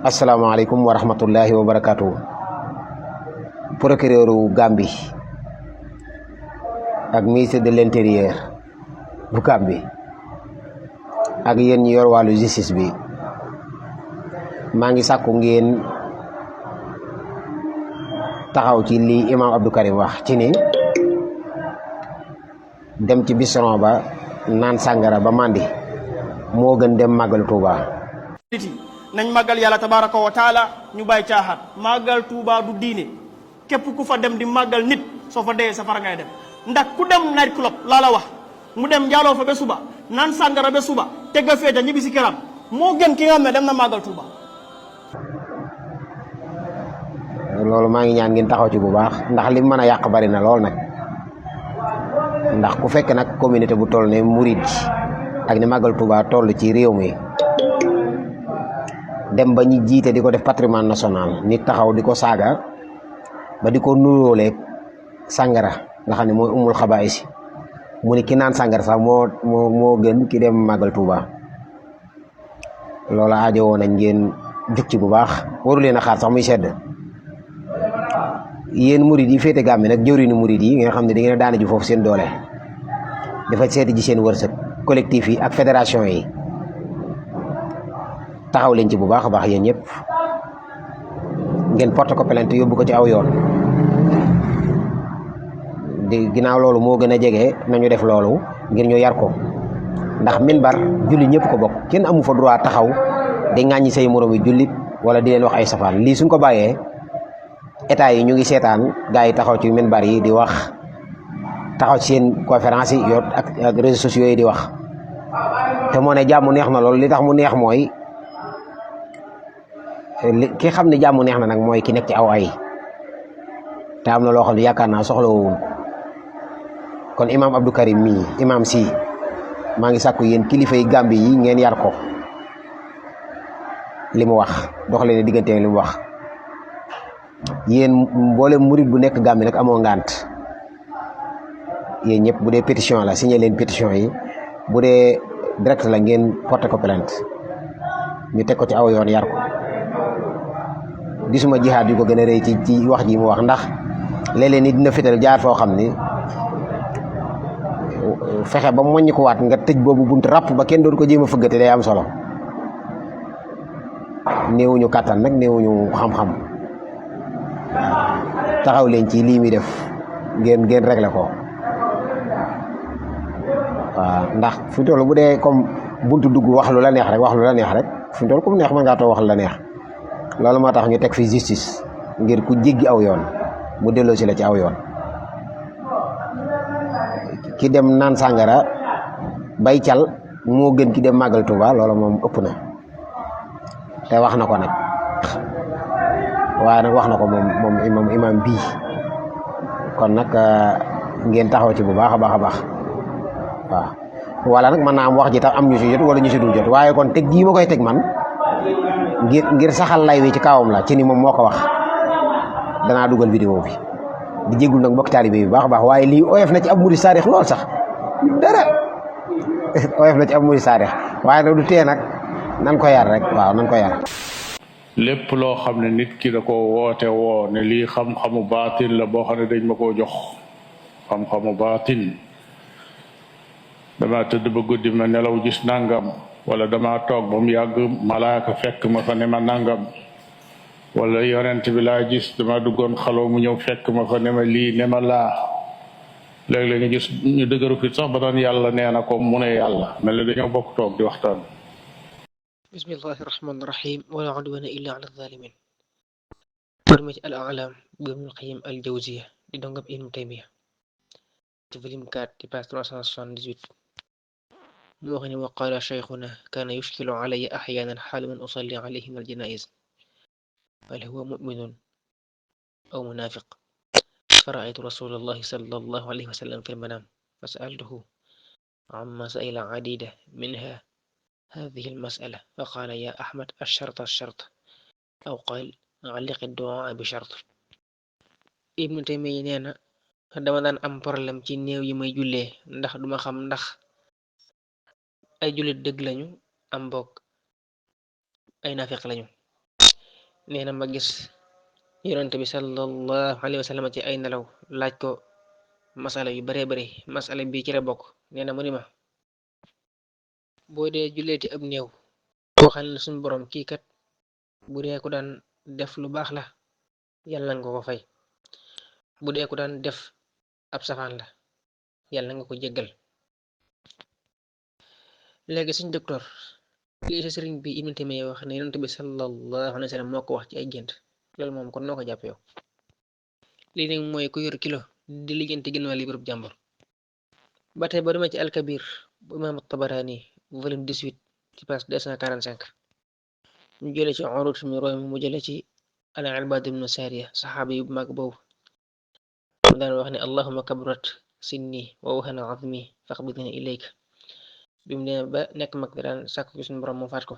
asalaamaaleykum wa rahmatullahi wa barakaatu. Procureuru Gambie ak ministre de l'intérieur bu Gambie ak yéen ñi yor wàllu justice bi maa ngi sàkku ngeen taxaw ci li imam Abdou Karim wax ci ni dem ci bistron ba naan sàngara ba mandi moo gën dem màggal Tuuba. nañ màggal yàlla tabaraka wa taala ñu bàyyi caaxaan màggal Tuuba du diine képp ku fa dem di màggal nit soo fa dee safara ngay dem ndax ku dem night club laa la wax mu dem njaaloo fa ba suba naan sàngara ba suba tegga feeta ñibbi si këram moo gën ki nga xam ne dem na màggal Tuuba. loolu maa ngi ñaan ngeen taxaw ci bu baax ndax li mën a yàq bari na lool nag ndax ku fekk nag communauté bu toll ne murid ak ni màggal Tuuba toll ci réew mi dem ba ñu jiite di ko def patrimoine national nit taxaw di ko saaga ba di ko nuróoleeg sàngara nga xam ne mooy umul xabaayis mu ne ki naan sàngara sax moo gën ki dem màggal Tuuba loola aajo woon nañ ngeen jug ci bu baax waru leen a xaar sax muy sedd yéen murid yi féete Gàmbi nag jëwriñu murid yi nga xam ne da ngeen a daane ji foofu seen doole dafa seeti ji seen wërsëg collectif yi ak fédération yi taxaw leen ci bu baax a baax yéen ñëpp ngeen porte ko plainte yóbbu ko ci aw yoon di ginnaaw loolu moo gën a jege nañu def loolu ngir ñu yar ko ndax minbar jullit ñëpp ko bokk kenn amu fa droit taxaw di ŋàññi say moroom yi jullit wala di leen wax ay safaan lii suñ ko bàyyee état yi ñu ngi seetaan gars yi taxaw ci minbar yi di wax taxaw ci seen conférence yi yor ak réseaux sociaux yi di wax te moo ne jàmm neex na loolu li tax mu neex mooy ki xam ne jàmm neex na nag mooy ki nekk ci aw ay te am na loo xam ne yaakaar naa soxlawul kon imam Abdou Karim mii imam si maa ngi sàkku yéen kilifa yi Gàmbi yi ngeen yar ko li mu wax dox leen diggante li mu wax yéen mboolem murid bu nekk Gàmbi nag amoo ngant yéen ñëpp bu dee pétition la signé leen pétition yi bu dee direct la ngeen porté ko plainte ñu teg ko ci aw yoon yar ko gisuma jihaad yu ko gën a rëy ci wax ji mu wax ndax léeg-léeg ni dina fital jaar foo xam ni fexe ba moññ ko waat nga tëj boobu bunt ràpp ba kenn doon ko jéem a fëggate day am solo néewuñu kàttan nag néewuñu xam-xam taxaw leen ci lii muy def ngeen réglé ko waaw ndax fi toll bu dee comme buntu dugg wax lu la neex rek fi toll comme neex mën ngaa too wax lu la neex loolu moo tax ñu teg fi justice ngir ku jéggi aw yoon mu delloo si la ci aw yoon ki dem naan sàngara bay cal moo gën ki dem màggal Tuuba loolu moom ëpp na te wax na ko nag waaye nag wax na ko moom imam bii kon nag ngeen taxaw ci bu baax a baax a baax waaw wala nag mën naa am wax ji tax am ñu si jot wala ñu si dul jot waaye kon teg gii ma koy teg man ngir saxal lay wi ci kawam la ci ni moom moo ko wax danaa dugal vidéo bi di jégul nag mbokk taalibe bi baax a baax waaye lii oyof na ci ab murid saarix lool sax dara oyof na ci ab murid saarix waaye nag du tee nag nan ko yar rek waaw nan ko yar. lépp loo xam ne nit ki da ko woote woo ne lii xam-xamu baatin la boo xam ne dañ ma koo jox xam-xamu baatin dama tëdd ba guddi ma nelaw gis nangam wala dama toog ba mu yàgg malaaka fekk ma fa ne ma nangam wala yonent bi laa gis dama duggoon xaloo mu ñëw fekk ma fa ne ma lii ne ma laa léeg-léeg nga gis ñu dëgëru fit sax ba doon yàlla nee na ko mu ne yàlla mel ne dañoo bokk toog di waxtaan. bismillahi rahmaani rahim wala udwana illa ala zalimin barmati al alam bu Ibnul Qayyim al Jawziya di dongam Ibnu Taymiya ci volume 4 di page 378 mu wax ne wa qaala cheikhuna kaana yushkilu alayya axyaanan xaalu man usalli alayhim al janaiz hal huwa muminun aw munafiq فرأيت رسول الله صلى الله عليه وسلم في المنام فسألته عما سئل عديدة منها هذه المسألة فقال يا أحمد الشرط أو قال علق الدعاء بشرط. Ibnu Taymiya nee na dama daan am problème ci néew yi may jullee ndax duma xam ndax ay jullit dëgg lañu am bokk ay nafiq lañu nee na ma gis yonent bi sallallahu alayhi wa sallam ci ay nelaw laaj ko masala yu baree bari masala bii ci la bokk. nee na mu ni ma boo dee julleeti ab néew waxal na suñ borom kii kat bu dee ku daan def lu baax la yàlla nga ko fay, bu dee ku daan def ab safaan la yàlla nga ko jéggal. léegi suñ docteur lii sa sëriñ bi Ibnu Taymiyya wax ne yonent bi sallallahu alayhi wa sallam moo ko wax ci ay gént, loolu moom kon noo ko jàpp yow? lii nag mooy ku yor kilo di lijjanti ginnaaw li bërëb jàmbur. ba tey ba demee ci alkabir bu imaam Tabarani volume 18 ci page 245 ñu jële ci Urwat ibn Ruym mu jële ci al-Irbaad ibn Saariya saxaabi yu mag boobu mu daan wax ne allahumma kabrat sinni wa wahana azmi faqbidni ilayka. bi mu ne ba nekk mag daan sàkk ci suñu borom mu faat ko,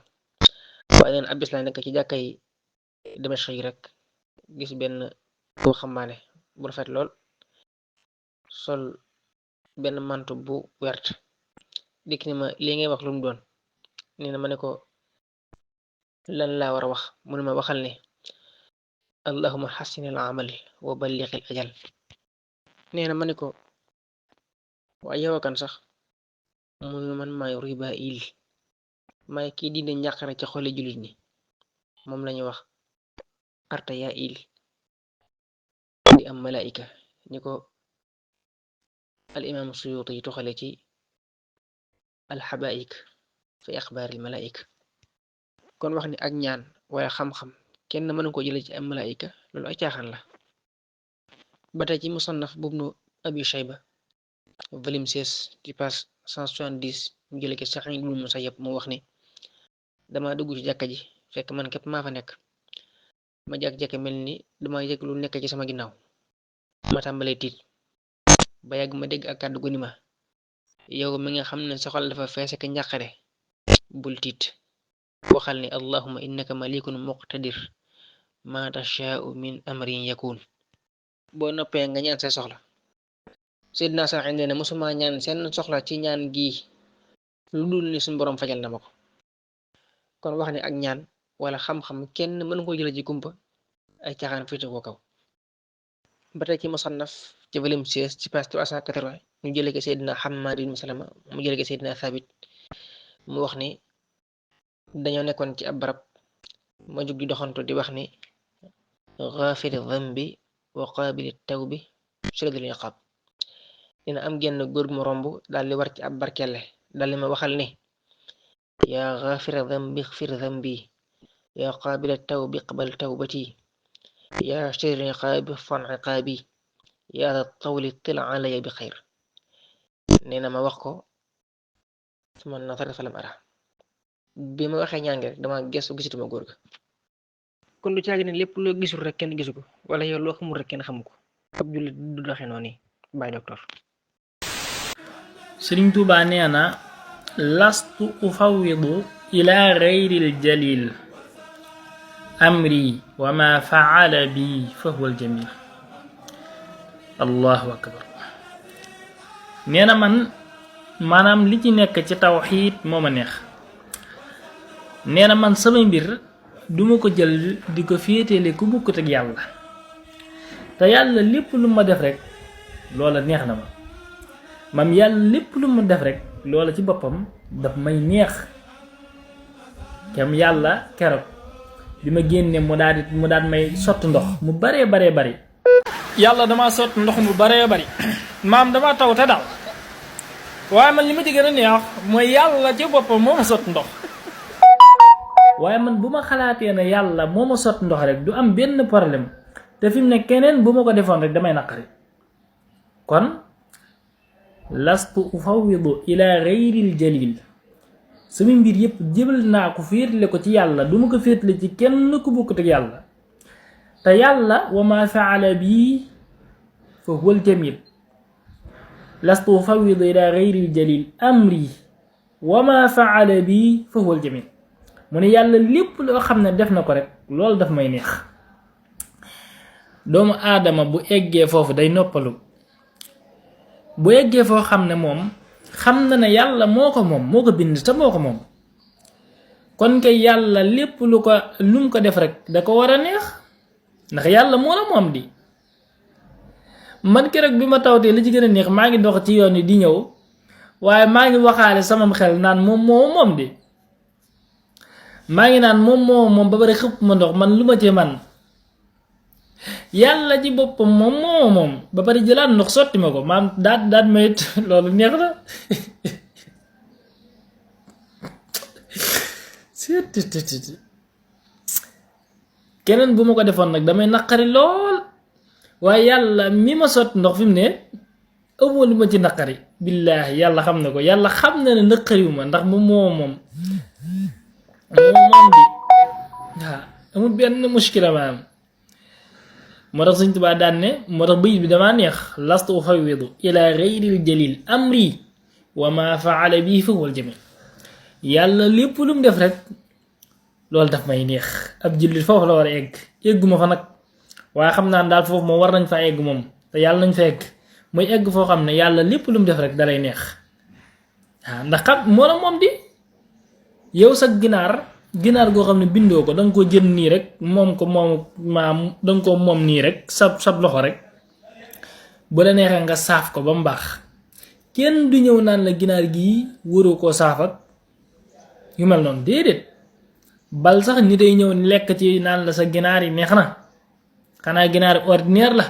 waaye neen abis la nekk ci jàkkay Dimashq yi rek gis benn boo xambaane bu rafet lool sol benn mantu bu wert dikk ni ma lii ngay wax lu mu doon. nee na ma ne ko lan laa war a wax, mu ne ma waxal ne allahumma xassin al amal wa balliq al ajal. nee na ma ne ko waaye yow kan sax, mu ne man maay riba il maay kii dinde njàqare ci xoli jullit ñi, moom lañu wax arta yaa il di am malaika ni ko al imam Suyuti toxale ci al xabaik fi axbaaril malaika. kon wax ni ak ñaan wala xam-xam kenn mënu ko jële ci am malaika loolu ay caaxaan la. ba tey ci musannaf bubnu abi shayba volume 16 ci page 170 mu jële ki Saxiid ibnu Musayyab mu wax ni dama dugg ci jàkka ji fekk man képp maa fa nekk, ma jàkk-jàkk mel ni dama yëg lu nekk ci sama ginnaaw, ma tàmbalee tiit ba yàgg ma dégg ak kàddu gu ni ma yow mi nga xam ne sa xol dafa fees ak njàqare bul tiit, waxal ni allahumma innaka malikun muqtadir ma tashaa'u min amrin yakun. boo noppee nga ñaan say soxla. Seydina Saxiid nee na mosuma ñaan seen soxla ci ñaan gii lu dul ni suñu borom fajal na ma ko. kon wax ne ak ñaan wala xam-xam kenn mën ko jële ci kumpa ay caaxaan féete ko kaw. ba tey ci musannaf ci volume 16 ci page 380 ñu jële ko Seydina Hammaad ibn Salama mu jële ko Seydina Thabit mu wax ni dañoo nekkoon ci ab barab ma jug di doxantu di wax ni gaafiri dambi wa qaabili tawbi shadidul iqaab. dina am genn góor gu ma romb daal di war ci ab barkelle daal di ma waxal ni yaa gaafira dambi xfir dambi yaa qaabila tawbi qabal tawbati yaa shadidul iqaabi fan iqaabi yaa tawli til alaya bi xayr. nee na ma wax ko suma nasara falam ara. bi ma waxee ñaan gi rek dama gestu gisatuma góor ga. kon du caagi ne lépp loo gisul rek kenn gisu ko wala yow loo xamul rek kenn xamu ko. ab jullit du doxee noonu bàyyi docteur. Sëriñ Tuubaa nee na lastu ufawidu ila gayril jalil amri wa ma faala bi fa huwa aljamil. allahu akbar. nee na man maanaam li ci nekk ci tawxiid moo ma neex. nee na man sama mbir duma ko jël di ko féetale ku bokkut ak yàlla, te yàlla lépp lu ma def rek loola neex na ma. mam yàlla lépp lu ma def rek loola ci boppam daf may neex. kem yàlla keroog bi ma génne mu daal may sotti ndox mu baree bari. yàlla dama sotti ndox mu baree bari maam dama taw te daal, waaye man li ma ci gën a neex mooy yàlla ci boppam moo ma sotti ndox. waaye man bu ma xalaatee ne yàlla moo ma sotti ndox rek du am benn problème, te fi mu ne keneen bu ma ko defoon rek damay naqari. kon lastu ufawidu ila gayril jalil, sama mbir yépp jëbal naa ko féetale ko ci yàlla, du ma ko féetale ci kenn ku bokkut ak yàlla. te yàlla wa ma faala bii fa huwal jamil. lastu ufawidu ila gayril jalil amri wa ma faala bii fa huwal jamil. mu ne yàlla lépp loo xam ne def na ko rek loolu daf may neex. doomu aadama bu eggee foofu day noppalu, bu eggee foo xam ne moom xam na ne yàlla moo ko moom, moo ko bind te moo ko moom. kon kay yàlla lépp lu mu ko def rek da ko war a neex ndax yàlla moo la moom di. man keroog bi ma tawtee li ci gën a neex maa ngi dox ci yoon wi di ñëw waaye maa ngi waxaale samam xel naan moom di maa ngi naan moom ba bari xëpp ma ndox man lu ma ci man yàlla ci boppam moom ba bari jëlaat ndox sotti ma ko maam daat mayit loolu neex na keneen bu ma ko defoon nag damay naqari lool waaye yàlla mi ma sotti ndox fi mu ne amul lu ma ci naqari billaahi yàlla xam na ko yàlla xam na ne naqariwu ma ndax moom di waaw amul benn muskila maanaam moo tax Sëñ Tuubaa daan ne moo tax bayit bi damaa neex lastu ufawidu ila gayril jalil amri wa ma faala bii fa huwal jamil yàlla lépp lu mu def rek loolu daf may neex ab jullit foofu la war a egguma fa nag waaye xam naa daal foofu moom war nañ fa egg moom te yàlla nañ fa egg muy egg foo xam ne yàlla lépp lu mu def rek dalay neex waaw ndax xam moo la moom di yow sa ginaar goo xam ne bindoo ko danga ko jënd nii rek moom ko moom maam danga ko moom nii rek sab loxo rek bu la neexee nga saaf ko ba mu baax kenn du ñëw naan la ginaar gii waroo koo saaf ak yu mel noonu déedéet bal sax nit ay ñëw lekk ci naan la sa ginaar yi neex na xanaa ginaar ordinaire la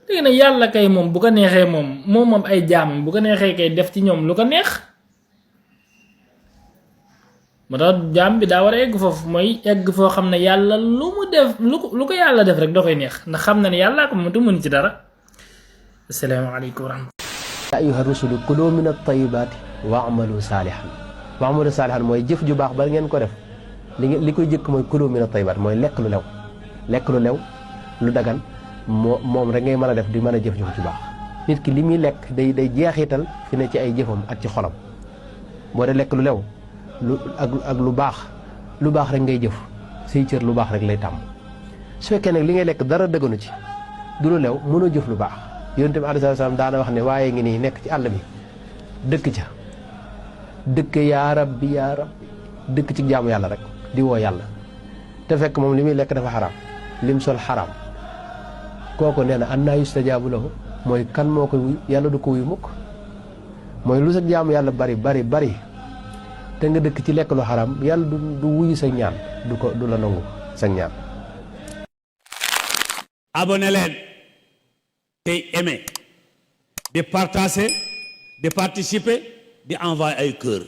léegi nag yàlla kay moom bu ko neexee moom ay jaamam bu ko neexee kay def ci ñoom lu ko neex moo tax jaam bi daa war a egg foofu mooy egg foo xam ne yàlla lu mu def lu ko yàlla def rek da koy neex ndax xam na ne yàllaa ko moom te mën ci dara. asalaamaaleykum wa rahmatulah. yaa ayyuha rusulu kulu min at-tayyibaati wa amalu saalihan mooy jëf ju baax ba ngeen ko def li koy jëkk mooy kulu min at-tayyibaat mooy lekk lu lew lu dagan moom rek ngay mën a def di mën a jëf ju baax. nit ki li muy lekk day jeexital fi ne ci ay jëfam ak ci xolam boo dee lekk lu lew ak lu baax rek ngay jëf say cër lu baax rek lay tàmm su fekkee nag li ngay lekk dara dëgganu ci du lu lew mënoo jëf lu baax. yonent bi alayhi salaam daana wax ne waaye ngi nii nekk ci àll bi dëkk yaa rabbi dëkk ci jaamu yàlla rek di woo yàlla te fekk moom li muy lekk dafa xaraam lim sol xaraam kooku nee na annaa yustajaabu lahu mooy kan moo koy wuy yàlla du ko wuyu mukk mooy lu sa jaamu yàlla bari te nga dëkk ci lekk lu xaraam yàlla du wuyu sa ñaan du la nangu sa ñaan. abonné leen tey aimé di partager di participer di envoyer ay cœur